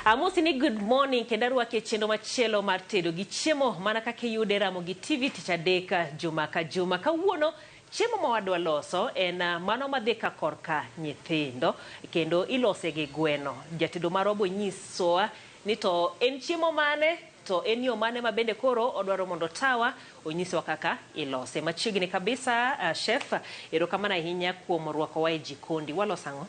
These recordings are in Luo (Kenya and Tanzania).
Amosi ni good morning kendo arwaki e chenro machielo mar tedo gi chiemo mana kaka iyude Ramogi TV tich adek juma ka juma. Kawuono chiemo ma wadwa loso en mano madhi ka korka nyithindo kendo ilose gi gweno. Jatedo marwa bo nyisowa ni to en chiemo mane to en yo mane ma bende koro odwaro mondo otawa onyiswa kaka ilose. Machiegni kabisa chef, erokamano ahinya kuom rwakowa e jikondi. Waloso ang'o?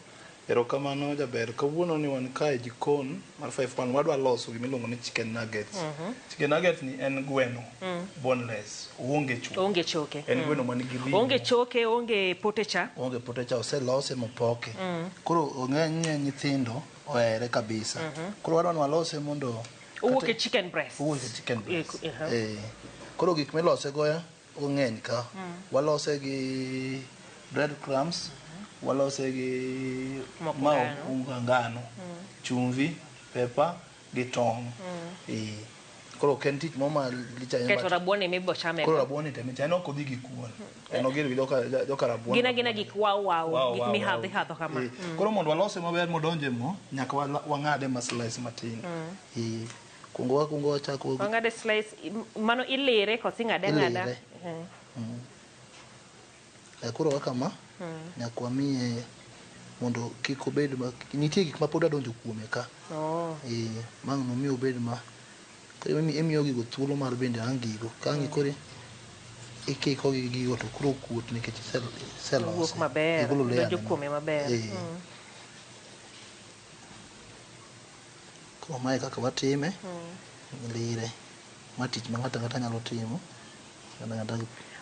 Erokamano jaber. Kawuono ni wan kae e jikon mar 51 wadwa loso gima iluongo ni chicken nuggets. Chicken nuggets ni en gweno boneless, oonge choke. Oonge choke. En gweno man gi ring'o. Oonge choke, oonge pote cha. Oonge pote cha, oselose mopoke. Koro ng'eny nyithindo ohere kabisa. Koro wadwa ni walose mondo Owuok e chicken breast. Owuok e chicken breast. Eh. Koro gik milose go ng'eny ka. Walose gi bread crumbs, walose gi Mok ma ngano. unga ngano, chumvi, pepper gi tong'. Eh. Koro ok en tich moro malich ahinya. Keto rabuon ema ibo chame Koro go. rabuon ni temicha en ok odhi gi kuon. En ogir gi joka rabuon. Gin agina gik wow wow, Wow, gik wow, mihadho wow. ihadho kama. Eh, Koro mondo walose maber modonje mo, nyaka wang'ade ma slice matin. Eh, kuongo wakuongo wachako Wang'ade slice, mano ilire koso ing'ade ang'ada? Ilire. Eh, koro kaka ma nyaka wamiye mondo kik obed ma nitie gik ma pod adonjo kuome ka. Oh. Eh, ma ang' nomiyo obed ma koro imiyo gigo thuolo mar bende ang' gigo ka ang' koro ikiko gi gigo to koro okuot nikech iselose. Owuok maber, Igolo layer donjo ne no. kuome maber. Eh. Koro mae kaka watime, lire. Ma tich ma ng'ato ang'ata nyalo timo. Ng'ato ang'ata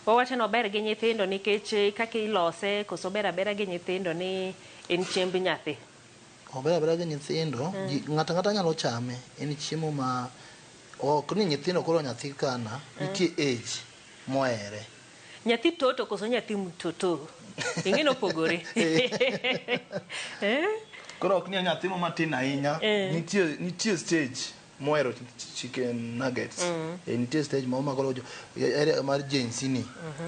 Wawacho ni ober gi nyithindo nikech kaka ilose koso ober abera gi nyithindo ni en chiemb nyathi. Ober abera gi nyithindo, ng'ato ang'ata nyalo chame. En chiemo ma ok ni nyithindo koro nyathi kana, nitie age mohere. Nyathi toto koso nyathi mtoto? Ing'e ni opogore. Eh? Koro ok ni nyathi mo matin ahinya. Nitie stage mohero chicken nuggets. Eh, nitie stage moro ma koro area mar Gen Z ni.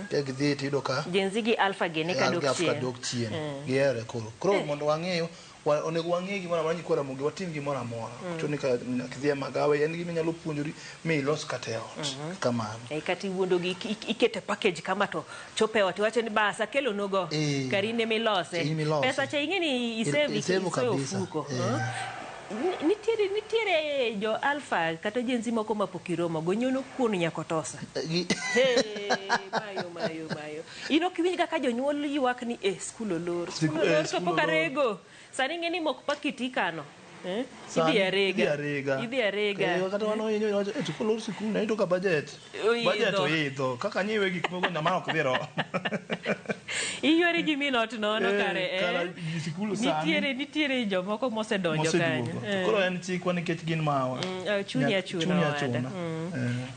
Ka gidhi tiyudo ka Gen Z gi Alpha gini ka dok Alpha chien. dok chien. Gihere koro. Koro mondo wang'e onego wang'e gimoro amora nyikwa Ramogi watim gimoro amora. Chuni ka nyaka idhi e magawa en gima inyalo puonjori mi ilos kata e ot. Kamano. Eh, kata iwuondo gi ikete package kama to chopo e ot iwacho ni bas akelo nugo Eh. kari in ema ilose. In ema ilose. Pesa cha ing'e ni isave Isevo isoyo kabisa. ofuko. Eh. Nitiere jo Alpha kata Gen Z moko ma pok iromo go nyono kuon nyaka otosa. Hey, mayo mayo mayo. In ok iwinj ga ka jonyuol ywak ni eh skul olor. Skul olor to skul pok olor. arego. Sani ing'e ni mok pakit ikano. Eh? Sani, Idhi arega. Idhi arega. Idhi arega. Eh, kata wan ohinyo iwacho, eh, to kolor sikul ne iyudo ka budget. Oidho. Budget oidho. Kaka nyiewe gik moko na ma ok dhi romo. Iywari gi min ot nono Eh, kare. Eh? kara sikul sani. Nitiere jomoko mosedonjo kanyo. Moseduogo. Eh. Koro en chikwa nikech gin mawa. Chuni achuna Chuni owada. achuna.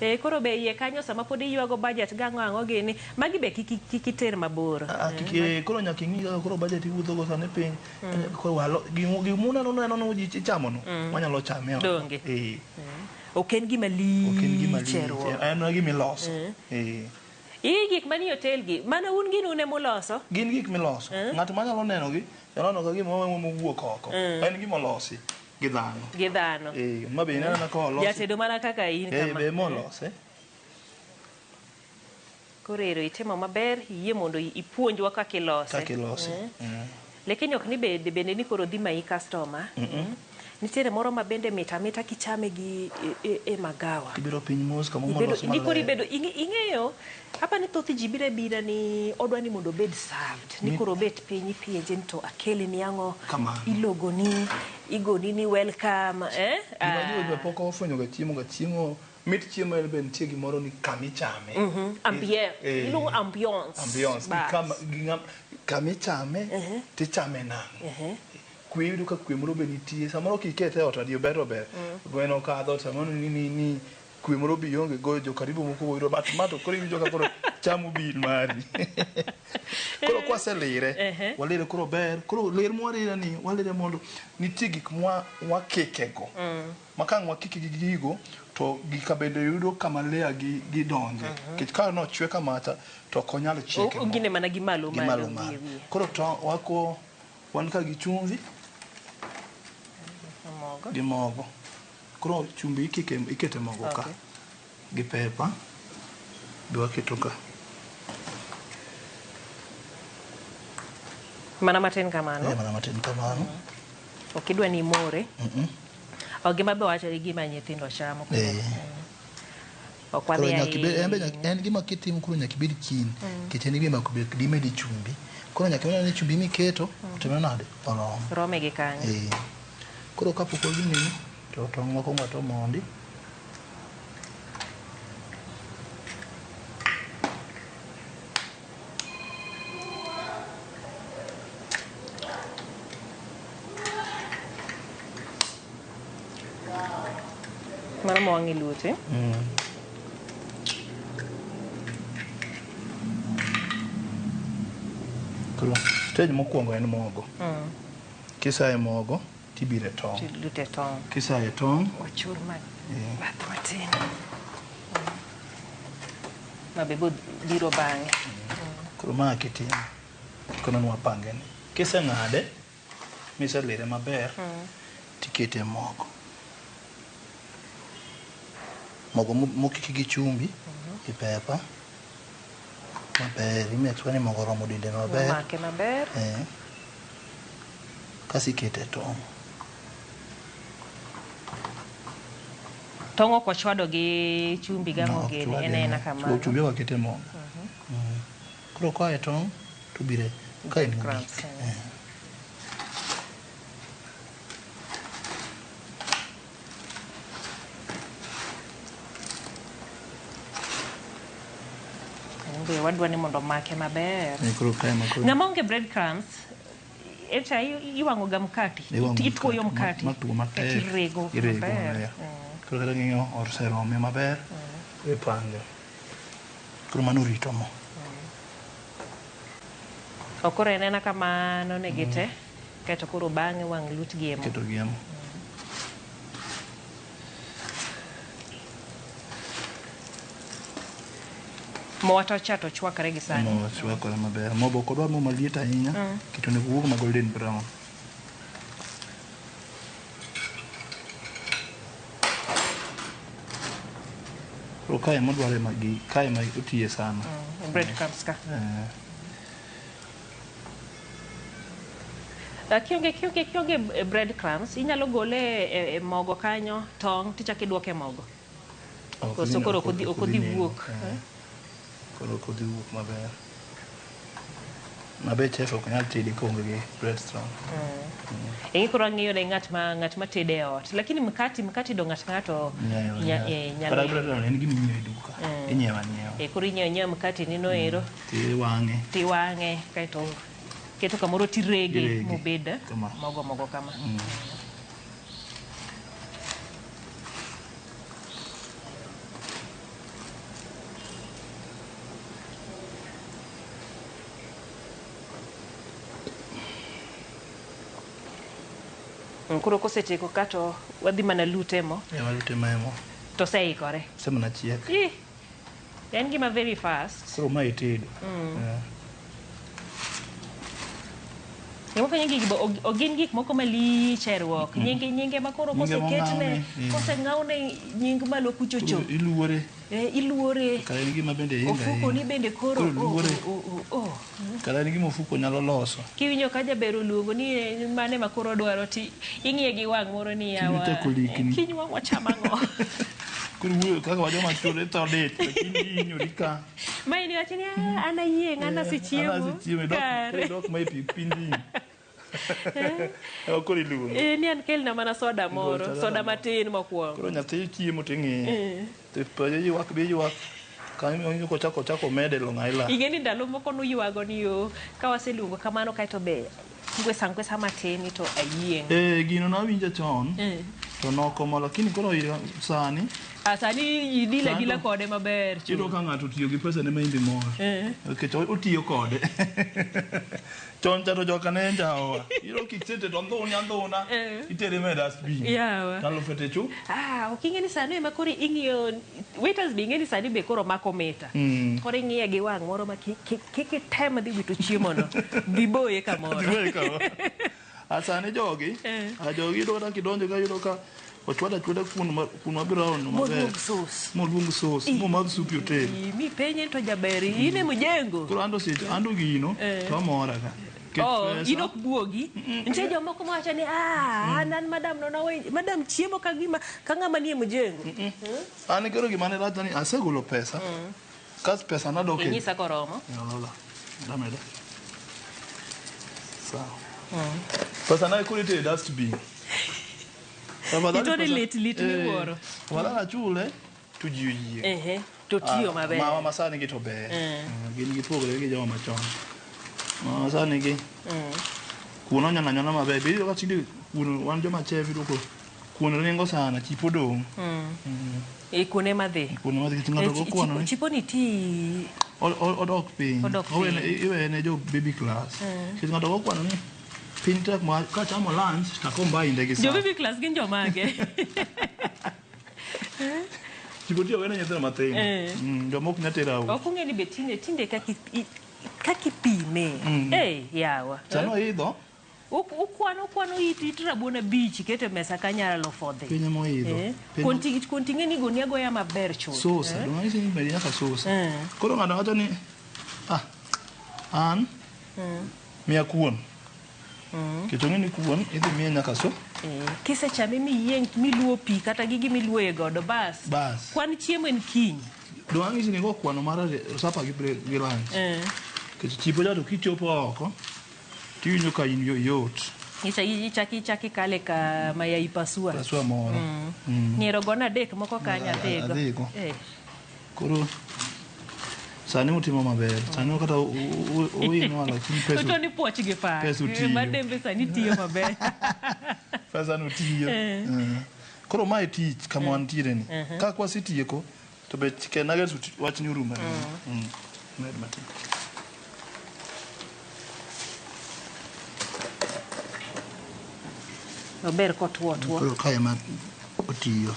Eh. Eh, koro be iye kanyo sama pod iywago budget gang'o ang'o gini magi be kik iter mabor. Ah, koro nyaka ing'i kaka koro budget iwuotho go sani piny. Koro gimuneno neno no ji ichamo no, wanyalo chame ot. Donge. Eh. Ok en gima Ok en gima lich e lich. ruok. En gima iloso. Eh. Ii gik manie hotel gi, mana un gin un emuloso? Gin gik miloso. Ng'at manyalo neno gi, nyalo neno ka gima mowuok oko. En gima olosi gi dhano. Gi dhano. Eh, ma be ineno ka olosi. Jatedo mana kaka in Eh, kama. be molose. Koro ero itimo maber, iyie mondo ipuonjwa kaka ilose. Kaka ilose. Lakini ok ni bende ni koro dhi mayi customer. Nitiere moro ma bende mit amita kichame gi e magawa. Ibiro piny mos kama molos Ni koro maler. ibedo ing'eyo hapa ni thoth ji biro abira ni odwa ni mondo obed served. Ni koro obet piny ipenje ni to akele ni ang'o, Kamano. ilogoni, igoni ni welcome, eh? Gima ji be pok ofwenyo ga chiemo ga chiemo mit chiemo en be nitie gimoro ni kama ichame. Ambience. Eh. Iluongo ambience. Ambience. Bas. Kama ichame tichame nang'o. Kwe iyudo ka kwe moro be nitie. Samoro kikete e ot adier ber to ber. Gweno okadho samoro ni kwe moro be ionge go jo karibu moko yudo but ma to koro iwinjo ka koro chamo bil mari. Koro kwaselire, walire koro ber. Koro lir mwarire ni walire mondo nitie gik mwa wakike go. Ma ka ang' wakike gi gigo to gika bende yudo kama layer gi gidonje. Nikech ka nochwe kamacha to ok onyal chiek e mo. Gine mana gi malo Gi malo malo malo. gi wiye. Koro to wako wan ka gi chumvi Mogo. gi mogo. Koro chumbi ikike ikete mogo ka. Okay. Gi pepper. Be waketo ka. Mana matin kamano. Eh, mana matin kamano. Ok idwa ni imore. Ok gima be wacho ni gima nyithindo chamo. Eh. Ok Koro wadhi nyaka ibed, en be ahinya. nyaka- en gima kitimo koro nyaka ibed keen. Nikech en gima ok dimedi chumbi. Koro nyaka ineno ni chumbi miketo otimore nade? Oromo. Rome gi kanyo. Eh. Koro kapok waginini to tong' moko ng'ato mondi. Mano mowang' e lwete. Koro stage mokwongo en mogo. Kisaye mogo tibire tong'. Tilute tong'. Kisaye tong' Wachur ma bath matin. Ma be biro bang'e. Koro ma kitimo. Kono nwapange ni. Kiseng'ade miselire maber tikete e mogo. Mogo mokiki gi chumbi gi pepper maber. I make sure ni mogo oromo dende maber. Omake maber. Eh. Kasto ikete tong'. Tong' ok wachwado gi chumbi gang'o Ok gini. chwade, En aena no. kamano. Chumbi ok wakete mogo. Koro koa e tong' to bire kae mogik. Breadcrumbs, Eh. Be wadwa ni mondo omake maber. Eh, Koro kae ma koro Ng'ama onge breadcrumbs, echa iwang'o ga mkati. iwang'o Ituoyo mkati. Matuo matek. Kaeto irego Irego maber. maber. Koro kata ng'iyo oserome maber. Ipange. Koro mano rito mo. Ok koro en ena kamano negi te. Kaeto koro bang'e wang' lutgi e mo. Keto gi e mo. Mo watocha to chwakre gi sani. Mo chwakore maber. Mo be ok odwar mo maliet ahinya. Keto onego owuog ma golden brown. Koro kae modware ma gi kae ma otiye sana. Breadcrumbs ka. Eh, Kionge breadcrumbs, inyalo gole e mogo kanyo, tong' tichako iduoke e mogo. ok Koso dhi- koro ok odhi- ok odhi neno. wuok, Eh. Koro ok odhi wuok maber. Mabe chef ok nyal tedi koonge gi breadcrumb. Ing'e koro ang'iyo ne ng'at ma tede e ot. Lakini mkati do ng'at ng'ato nyalo. Kata breadcrumb en gima inyiewo e duka. Inyiewo anyiewa. Koro inyiewo anyiewa mkati ni no ero. Tiwang'e. Tiwang'e kaeto keto kamoro tirege Irege. mobed Kama. mogo mogo kama. Koro kosetieko ka to wadhi mana lute mo. Eh, walute ma e mo. To oseikore. Osemana chiek. Ih, en gima very fast. Koro mae itedo. Eh. Gima fwenyo gigi bo ok gin gik moko malich e ruok. Nyinge ma koro Nyinge koseketne, mong'awne, koseng'awne nying malo kuchocho. Koro iluore. Iluore. Kara en gima bende hinga Ofuko ni ahinya. bende koro. Koro luore. Oh. Kara en gima ofuko nyalo loso. Kiwinjo ka jaber oluongo ni mane ma koro dwaro ti ing'iye gi wang' moro ni Chuny yawa. ochako likni. Kiny wang' wacham ang'o? Koro wuoyo kaka wajoma chuo itho lit, lakini ihinyori ka. Ma in iwacho ni "Ah, an ayieng' an asechiemo." An asechiemo, idok Kare. idok ma e pi pindi. Ema koro iluongo. Ni an kelna mana soda moro, soda soda moro. matin mokwongo. Koro nyathi chiemo ting'iye. To pache ywak be ywak. Kanyo kochako chako mede Long Island. Ing'e ni ndalo moko nuywago ni yo ka waseluongo kamano kaeto be ngwesa ngwesa matin to ayieng'. Eh, gino nawinjo chon. To nokomo lakini koro sani Ah, sani idila Sani dila to- kode maber iyudo ka ng'ato otiyo gi pesa ne ma in be mor. Nikech otiyo kode. Chon cha to joka ne njawowa. Iyudo kisete to andhuni andhuna. Itere ma e dustbin. Yawa. To alufe te chu. Ah, ok ing'e ni sani ema koro ing'iyo waiters be ing'e ni sani be koro mako mita. Koro ing'iye gi wang' moro ma kik item dhi wito chiemo no. Dhi boye kamoro. Dhi boye kamoro. Ah, sani jogi, ah, jogi iyudo kata kidonjo ka iyudo ka Ochwado achwada kuon kuon ma brown no maber. Moluong sauce. Moluong sauce, momadh sup e hotel. Mi penye to jaber in e mjengo. Koro anto seche anto gino to amora ka. Nikech Oh, pesa- in ok buogi. Nitie jomoko mawacho ni ah, an madam no nawe madam chiemo ka gima ka ng'ama nie mjengo. An koro gima ne rachna ni asegolo pesa. Kas pesa nadok e Inyisa koromo. Lola. Dameda. Sawa. Pesa na koro itere dustbin. Tafadhali Itone pesa- lit lit Eh, miwuoro. Tafadhali achule to ji oyie. Ehe. To tiyo maber. Mawa masani gi to ber. Gin gipogore gi joma machon. Mawa masani gi. Kuon onyono anyona maber. Be iyudo ka tinde kuon wan joma chef iyudo ko kuon ringo sana chipo dong'. E kuonde madhi. Kuon madhi nikech ng'ato go kuon ni. Chipo ni ti Odok piny. Odok piny. Iwene jo baby class. Nikech ng'ato go kwano ni piny tek ma kachamo lunch to akombainde gi Jo sa. baby class gin jomage? Chipo tiyo wene nyithindo mathin. Joma ok nyal tero out. Ok ung'e ni be tinde tinde kaka ipime. Eh, yawa. Sano oidho Ukwano ukwano it rabuon abich iketo e mesa kanyo alufu odhi. piny ema oidho. Eh, Piny Kuon ting'e ni gunia goya maber chuth. Sosa, donge anyisi ni med nyaka sosa. Koro ng'ato wacho ni ah, an miya kuon. Nikech ong'e ni kuon idhi miye nyaka so. Kisechame miyieng' miluo pi kata gi gima iluoye godo bas. Bas. Kwan chiemo en kiny. Donge anyisi ni go kwano mar sapa gi break gi lunch. Nikech chipo cha to kichopo oko tiwinjo ka in yot. Ichaki ichaki kale ka mayai pasua. Pasua moro. Nyiero gona adek moko kanyo adhigo. Adhigo. Koro sani utimo maber. Sani kata uinwa lakini pesa. To ni puoch gi par. Pesa otiyo. Madembe sani tiyo maber. Pesa no tiyo. Koro mae tich kama wantiere ni. Ka kwasetieko to be chicken nuggets wach ni orumo. Med matin. Ober kotuo tuo. Koro kae ema otiyo.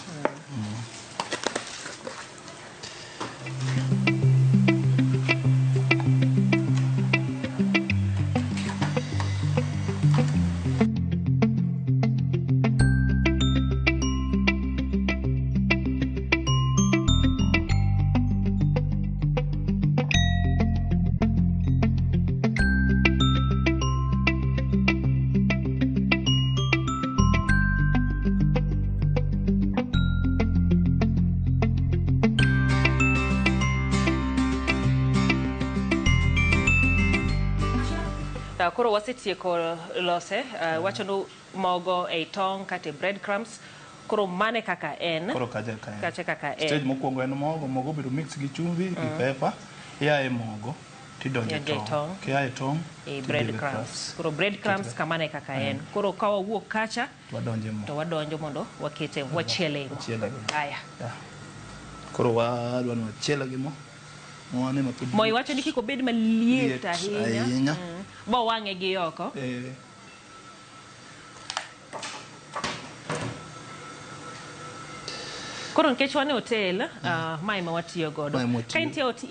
Koro wasetieko lose, wacho ni mogo ei tong' kata e bread crumbs. Koro mane kaka en. Koro kacha ka en. Kacha kaka en. Stage mokwongo en mogo, mogo obedo mix gi chumvi gi pepper. Ia e mogo tidonjo e Idonjo e tong'. tong'. Kia e tong' E tidhi bread e crumbs. Koro bread crumbs kamano e kaka en. Koro ka wawuok kacha To wadonjo e mo. to wadonjo mondo wakete wachiele e mo. Wachiele gi mo. Aya. Yeah. Koro wadwa ni wachiele gi mo. Mwane ma pod Mo iwacho ni kik obed maliet Liet ahinya. ahinya. Bo wang'e gi oko. Koro nikech wan e hotel, mae ema watiyo godo. Mae ema watiyo. Ka intie ot,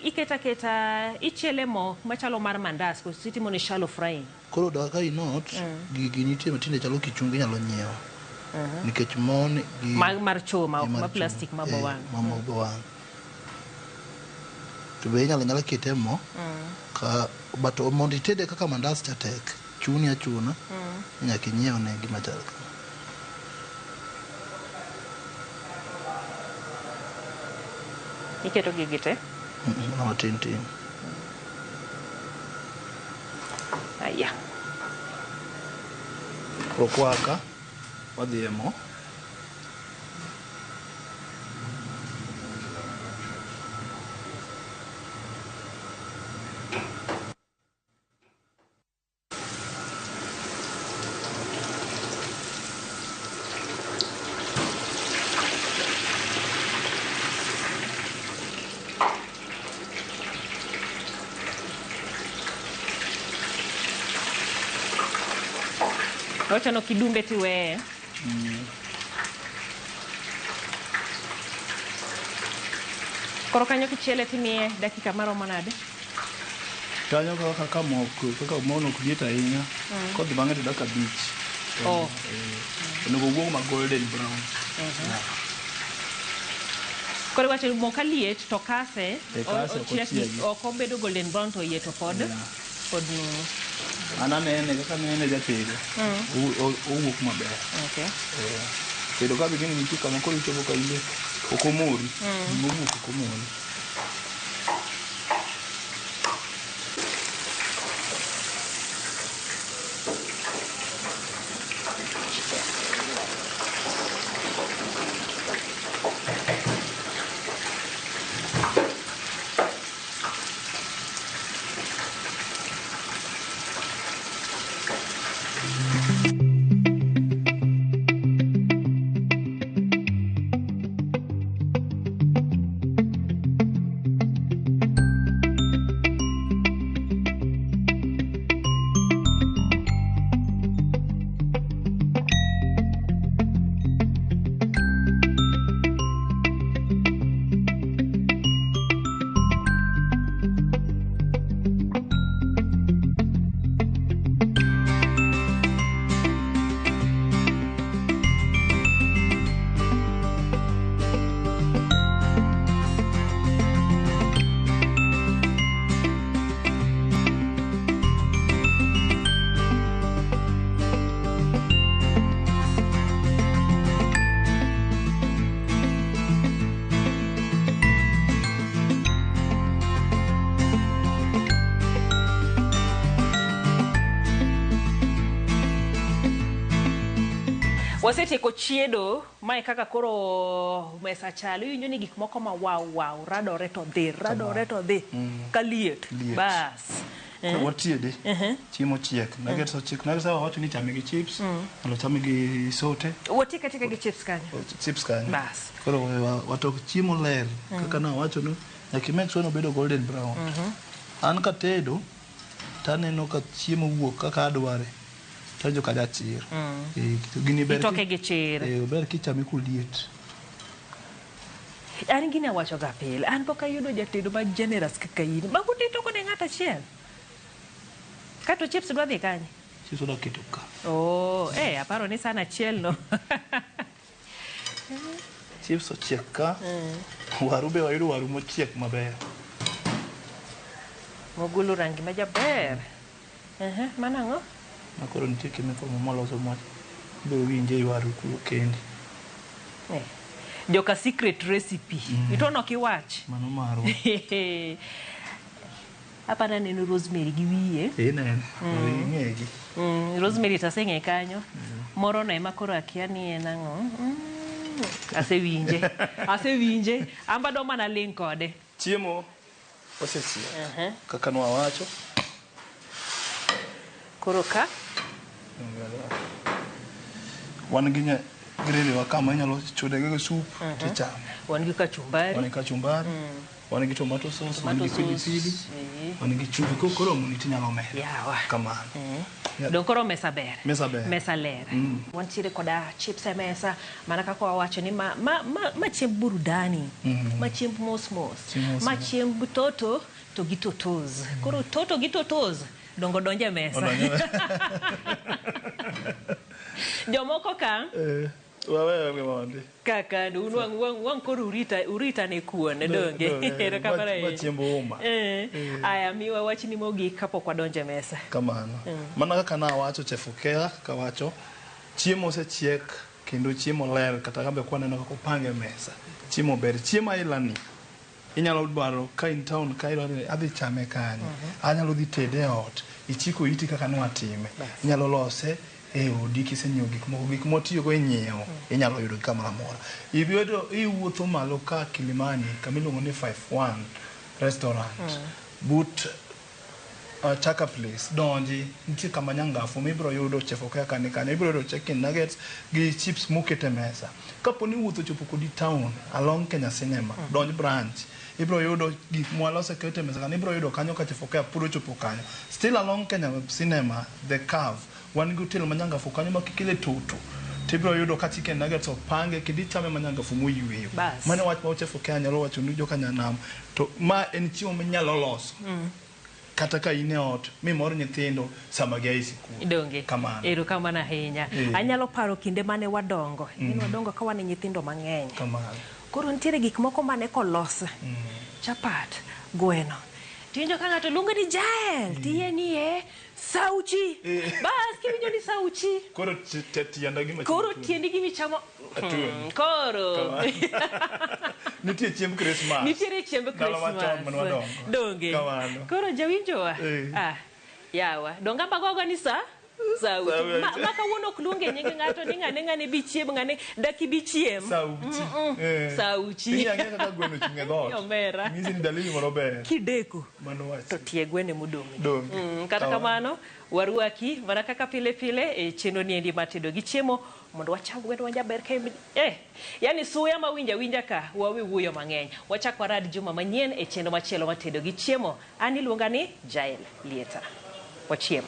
iketa aketa, ichiele mo machalo mar mandas, koso itimo ni shallow frying. Koro da ka inot, gigi nitie matinde chalo kichungi inyalo nyiewo. Nikech mo ni gi Mar chuma, ok mar ma plastic chuma. ma bo wang'. Ma bo wang'. To be inyalo anyala kete e mo. Ka but mondo itede kaka mandas cha tek. Chuni achuna. Nyaka inyiewne gima chal kama. Iketo gigi te? Mana matin tin. Aya. Koro kwaka wadhi e mo. Wacho no kidumbe tiweye. Koro kanyo kichiele timiye dakika maromo nade? Kanyo kaka mok, kaka mono ok liet ahinya. Kodhi bang'e to dakika 5. Oh. Onego owuog ma golden brown. Koro iwacho ni mo kaliet to kase, E, kase ok ochiek gi- ochiegi. ok obedo golden brown to iye to pod pod numu. An anene kaka anene jatedo. Owuok maber. Okay. Tedo ka be nitie kama koro ichopo ka in be ok omori. Gima owuok ok omori. Wasetieko chiedo, mae kaka koro mesa chalo, iwinjo ni gik moko ma waw waw, radore to dhi, radore to dhi, kaliet, Liet. bas. Koro watiede. Chiemo ochiek. Nuggets ochiek. Nuggets awacho ni chame gi chips. Nyalo chame gi sote. Watiek atieka gi chips kanyo. Chips kanyo. Bas. Koro watok chiemo ler. Kaka nawacho ni nyaka i make sure ni obedo golden brown. An katedo taneno ka chiemo wuok kaka adware. Tawinjo ka jachir. To gini ber Itoke gi chir. Ber kichame koliet. An gini awacho ga pile, an pok ayudo jatedo ma generous kaka in. Mago te itoko ne ng'ato achiel. Kato chips dwa dhi kanye? Chips wadwa keto ka. Oh, aparo ni san achiel no. Chips ochiek ka. Waru be wayudo waru mochiek maber. Mogolo rangi ma jaber. Mano ang'o? Ma koro nitie chemical moloso ma ibiro winje e waru kuro kendi. Joka secret recipe. Itono ok iwach. Mano marwa. Aparo aneno rosemary gi wiye. Ineno, ing'egi. Rosemary to aseng'e kanyo. Moro no ema koro akia ni en ang'o. Asewinje. Asewinje. An be adwa mana ling' kode. Chiemo osechiek. Kaka nwawacho. Koro ka? Wan gi gravy wa kama inyalo chode gi soup tichame. Wan gi kachumbari. Wan gi kachumbari. Wan gi tomato sauce, wan gi Tomato sauce, pilipili. Wan gi chumvi. Koromo ni tinyalo medo. Yawa. Kamano. Dong koro mesa ber. Mesa ber. Mesa ler. Wantiere koda chips e mesa. Mana kaka wawacho ni ma chiemb burudani. Ma chiemb mos mos. Chiemb mos Ma mos. chiemb toto to gi totos. Koro toto gi totos dongo donje e mesa. Odonjo. Jomoko ka Wawewe mondi. Kaka un wang' koro urita ne kuon donge. Erokamano ahinya. Ma chiemb uma. Aya, miwa wachni mogik kapok wadonjo e mesa. Kamano. Mana kaka nawacho Chef Okeya kaka wacho, chiemo osechiek kendo chiemo ler kata kambe kwaneno kaka opange e mesa. Chiemo ber. Chiemo aila ni inyalo dwaro ka in town ka idwaro ni adhi chame kanye. Anyalo dhi tede e ot. Ichiko iti kaka nwatime. Inyalo lose e odi kisenyiewo gik moko, gik mwatiyogo e nyiewo inyalo yudo kamoro amora. Ibedo iwuotho malo ka Kilimani kama iluongo ni 51 restaurant. But Chaka Place, donji, nitie kama nyangafu mibiro yudo Chef Okeya kani kanyo, ibiro yudo chicken nuggets gi chips moket e mesa. Kapo ni wuoth ochopo kodi town along Kenya Cinema, donj branch, ibiro yudo gik mwaloso ket e mesa kanyo, ibiro yudo kanyo ka Chef Okeya pod ochopo kanyo. Still along Kenya Cinema, The Cave, wan gi hotel manyangafu kanyo ma kikele toto tibiro yudo ka chicken nuggets opange kendo ichame manyangafu moyweyo. Bas. Mano wach ma Chef Okeya nyalo wacho ni joka nyanam, to ma en chiemo minyalo loso. Kata ka in e ot, mimor nyithindo sama gia e sikul. Donge. Kamano. Erokamano ahinya. Anyalo paro kinde mane wadongo. Mm. Wadongo ka wan nyithindo mang'eny. Kamano. Koro nitiere gik moko mane kolos. Chapat, gweno. Tiwinjo ka ng'ato luongo ni Jael, tiye ni e sauchi. Bas kiwinjo ni sauchi. Koro tienda gima Koro tiendi gimichamo. Atuoni. Koro. Nitie chiemb Christmas. Nitiere chiemb Ndalo machon Christmas. mane wadongo. Donge. Kamano. Koro jawinjowa. Ah, yawa. Donga magogo ni sa? Sauti. Sauti. Ma kawuono ok luonge nying ng'ato ni ng'ane ng'ane bi chiem ng'ane dak ibi chiem. Sauchi. Sauchi. Ing'e ang'eya kaka gweno ochung' e dhoot. Omera. Nyisi ni dalili moro ber. Kideko Mano wach. to tie gwene modong'. Donge. Kata kamano, warwaki mana kaka pile pile e chenro ni endi mar tedo gi chiemo mondo wacham gweno majaber ka yani suya ma winja winja ka wawe wuoyo mang'eny. Wachak warad juma manyien e chenro machielo mar tedo gi chiemo. An iluonga ni Jael Lieta. Wachiem.